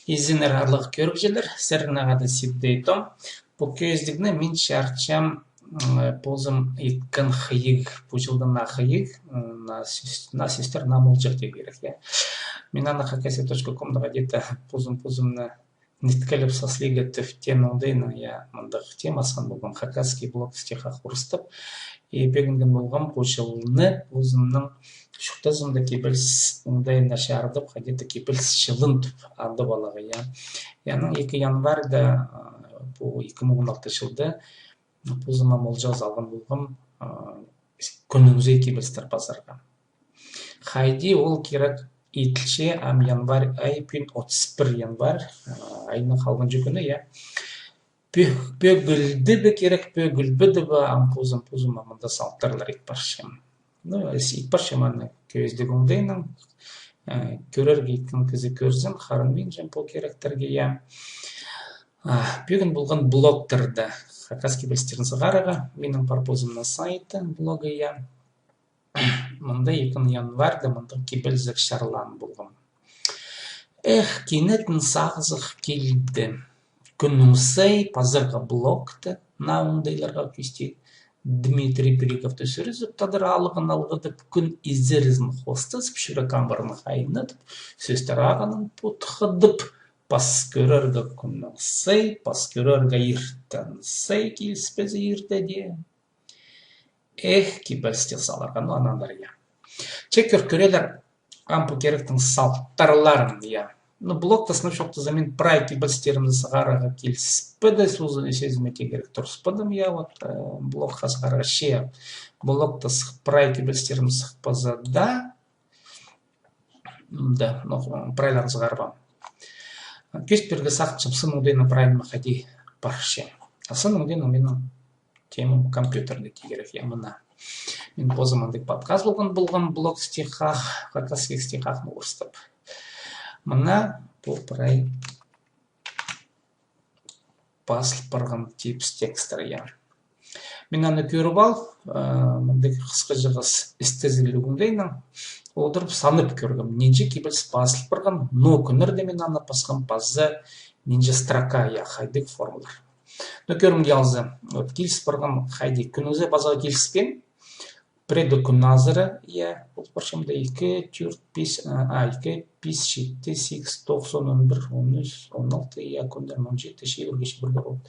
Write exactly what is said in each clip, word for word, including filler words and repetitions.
Изеннер, аарлығ кӧрігҷілер, сірернең хада Сибдей Том. Пу кӧзідігні мин чарчам, м, позым иткен хыйығ, пу чылдың на хыйығ, м, на сӧс-, на сӧстер, на молҷағ тирге кирек, я. Мин аны хакасия точка комда где-то позым, позымны ниткелеп саслиға тіп тем оңдайнаң, я, мындағ тема ысхан полғам, хакасский блок в стихах орыстап. И пӧгінген полғам пу чылны позымның чуртазымда кибеліс оңдайына чарыдып, хайди-да кибеліс чылын тіп адап аларға, я. И анаң ікі январьда, а, пу ікі муң он алты чылда позыма молҷағ салған полғам, а, кӱннің сай кибелістер пазарға. Хайди ол кирек иділче, ам январь ай, пӱӱн отыс пір январь, а, айның халғанҷы кӱні, я. Пӧ-, пӧгілді бе кирек, пӧгілбеді бе, ам позым, позым, ам мында салтарлар ит парчам. Ну, ис-, ит парчам аны кӧзідіг оңдайнаң, э, кӧрерге иткен кізі кӧрзін, харынминчам пу киректерге, я. А, пӧгін полған блогтарда хакас кибелістерін сығарарға, минің пар позымның сайты, блогы, я. Мында ікі муң январьда мындағ кибелізек чарлаан полғам. Эх, кинетін сағызых килді. Кӱннің сай пазарға блогты, на оңдайларға кӧстең. Дмитрий Приговты сӱрізіп, тадар алығын алғыдып, кӱн изерізін хостазып, чӱрек амбарын хайнадып, сӧстер ағынын путхыдып, пас кӧрерге кӱннің сай, пас кӧрерге иртен сай киліспезе иртеде. Эх, кибелістер саларға, ну, анаңар, я. Че кӧр кӧрерлер, ам пу киректің салтарларын, я. Ну, блогта сынап чоохтаза, мин прай кибелістерімні сығарарға киліспеді, сӧзіме тее кирек турыспадым, я, вот, э, блогха сығарарға че. Блогта сых-, прай кибелістерім сыхпаза даа, М, да, ну, прайларын сығарып ам. Кӧзіт пирерге сағынчам, сын оңдайнаң прайым хайди парча. А сын оңдайнаң минің темам компьютерні тигерек, я, мына. Мин позым андағ подкаст полған, полған блог в стихах, хакасских стихах, ну, орыстап. Мына пу прай пазыл парған типс текстер, я. Мин аны кӧріп ал, э, мындағ хысхаҷағас істезігліг оңдайнаң одырып санап кӧргем. Нинҷе кибеліс пазыл парған, ноо кӱннерде мин аны пасхам, паза нинҷе строка, я, хайдағ формалар. Ну, кӧрімге алза, вот, киліс парған хайди, кӱннің сай пазарға киліспеен, пірее кӱн азыра, я, ол парчам даа ікі, тӧрт, пис, а, а, ікі, пис, читі, сигіс, тоғыс, он, он пір, он ӱс, он алты, я, кӱннер он читі, чибірге, чибірге ол.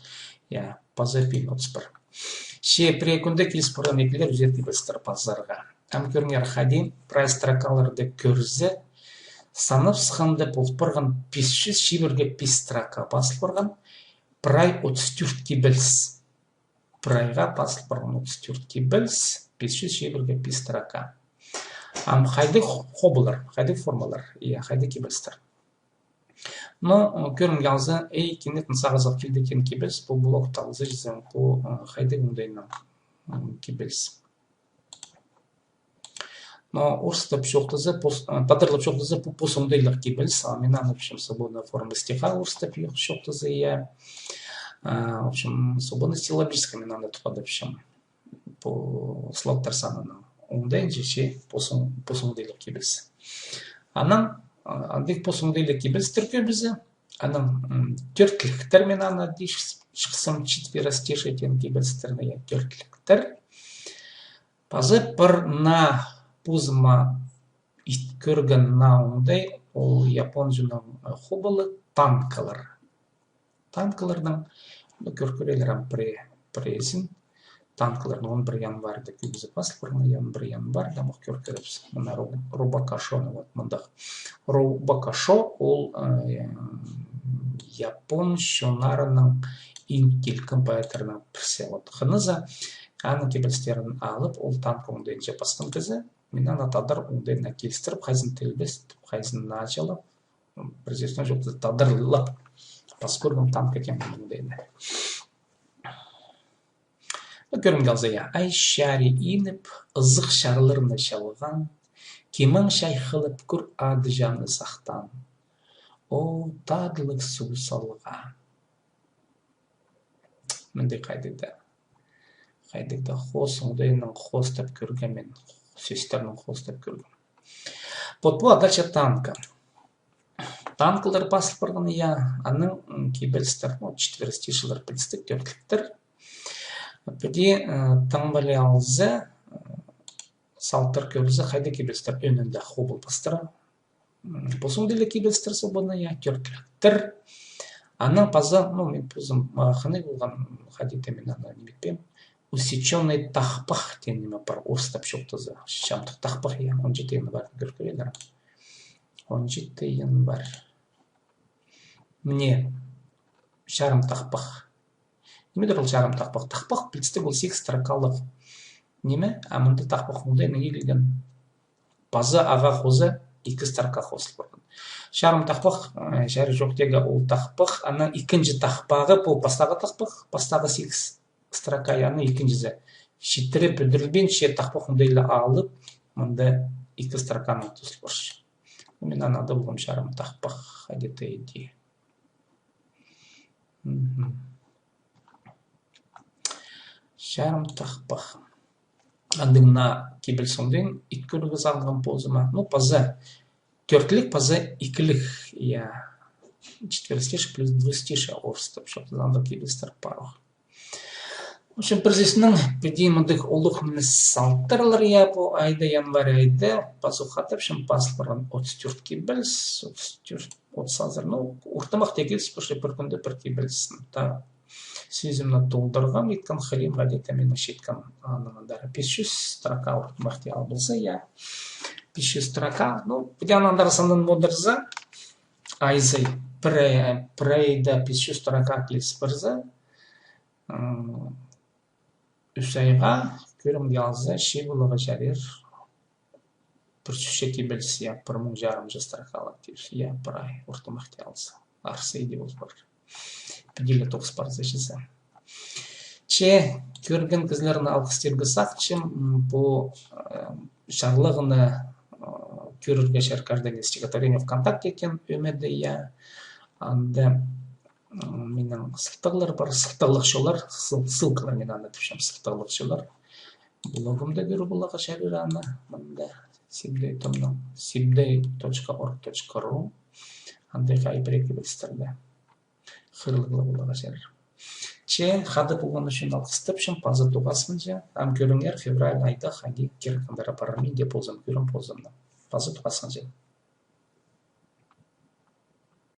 Я, паза пӱӱн отыс пір. Че пірее кӱнде киліс парған ікілер ӱзер кибелістер пазарға. Ам кӧріңер, хайди, прай строкаларды кӧрзе, санап сыхханда, пол парған пис чӱс чибірге пис строка пазыл парған, прай отыс тӧрт кибеліс. Прайға пазыл парған отыс тӧрт кибеліс, пис чӱс чибірге пис строка. Ам хайдағ хо-, хобалар, хайдағ формалар, я, хайдағ кибелістер. Но, ы, кӧрімге алза, ей, кинетін сағызығ килді кем кибеліс, пу блогта алза чізе, пу, ы, хайдағ оңдайнаң, ы, кибеліс. Но орыстап чоохтаза, пос-, а, тадарлап чоохтаза, пу пос оңдайлығ кибеліс, а мин аны, в общем, свободная форма стиха орыстап чоохтаза, я. А, в общем, свободно-силлабическая мин аны тіп адапчам. Пу слогтар санының оңдайынҷа че пос оң-, пос оңдайлығ кибеліс. Анаң, а, андағ пос оңдайлығ кибелістер кӧп зе, анаң, м, тӧртліктер мин аны даа чыхсам, четверостишие теен кибелістерні, я, тӧртліктер. Паза пір наа позыма ит кӧрген наа оңдай, ол япон чонның, э, хобалы танкалар. Танкаларның, ну, кӧр кӧрерлер ам піре-, піреезін. Танкаларның он пір январьда кӧбізі пазыл парған, он пір январьда, мох кӧр кӧрербіс. Мына Ру-, Рубака Шоны, вот, мындағ. Рубака Шо ол, э, япон чоннарының иң килкім поэттарының пірсі. Вот, хынызы, аның кибелістерін алып, ол танка оңдайынҷа пасхан кізі, мин аны тадар оңдайына килістіріп, хайзын тілбестіп, хайзын наачылап, пір сӧснең чоохтаза, тадарлап пас кӧргем танка теен оңдайына. Кӧрімге алза, я. Ай чарии иніп, ызых чарларны чалған, кимең чайхалып кӧр, ады-чаны сахтаан. О, татлығ суғ салған. Мында хайдағ-да, хайдағ-да хоос оңдайнаң хоостап кӧргем мин, сӧстернең хоостап кӧргем. Вот пу, а дальше танка. Танкылар пазыл парған, я, аның, м, кибелістер, ну, четверостишиелер пілдістіг, тӧртліктер. Піди, э, таңмалай алза, э, салтыр кӧрзе, хайда кибелістер ӧӧнінде хобыл пастыра. М, позың даа кибелістер свободно, я, тӧртліктер. Анаң паза, ну, мин позым, а, хынығ полған, хайди даа мин аны ниме итпеем. Усечённый тахпах теен ниме пар, орыстап чоохтаза. Чарым тахпах, я, он читі январь кӧр кӧрелер. Он читі январь. Міне, чарым тахпах. Ниме дір ол чарым тахпах? Тахпах, пілдістіг, ол сигіс строкалығ ниме, а мында тахпах мындағ ниме килген. Паза ағаа хоза ікі строка хозыл парған. Чарым тахпах, э, чарир чоохтирға ол тахпах, анаң ікінҷі тахпағы, пу пастағы тахпах, пастағы сигіс строка, я, аның ікінҷізі. Читіре пӱдірілбинче, тахпах мындағ ла алып, мында ікі строканаң тоозыл парча. Мин аны адап алғам чарым тахпах, хайди даа иди. Мгм. Чарым тахпах. Андағ наа кибеліс оңдайын ит кӧрерге сағынғам позыма. Ну, паза тӧртлік, паза ікілік, я. Четверостишие плюс двустишие орыстап чоохтаза, андағ кибелістер пар ох. В общем, пір сӧснең, піди мындағ улуғ ниме, салтырлар, я, пу айда, январь айда, пазох хатап, чым пазыл парған отыс тӧрт кибеліс, отыс тӧрт, отыс азыра, ну, ортымах тее кибеліс, пу чыл пір кӱнде пір кибеліс. Та, сӧзімні толдырғам, иткен хылим, хайди даа мин читкен, анаң андар пис чӱс строка ортымах тее ал полза, я. Пис чӱс строка, ну, піди анаң андар санап одырза, айзы, пір ай, пір айда пис чӱс строка киліс парза, м, ӱс айға кӧрімге алза, чыып аларға чарир пір чӱс читі кибеліс, я, пір муң чарым чӱс строкалығ кибеліс, я, пір ай ортымах тее алза. Арса иди ол пар. Піди ле тоғыс парза чізе. Че кӧрген кізілерні алғыстирға сағынчам, м, пу, э, чарлығны, э, кӧрерге чарир каждый день стихотворение ВКонтакте теен ӧмеде, я. Анда, м, минің сылтағлар пар, сылтағлығ чоллар, ссыл-, ссылкалар, мин аны тіпчем, сылтағлығ чоллар. Блогымда кӧріп аларға чарир аны, мында, Сибдей томның, сибдей точка орг точка ру. Анда хайди пірее кибелістерні хығырып аларға чарир. Че хада полған ӱчӱн алғыстапчам, паза тоғасханҷа, ам кӧріңер, февраль айда хайди кирек андар апарар, мин дее позым кӧрем позымны. Паза тоғасханҷа.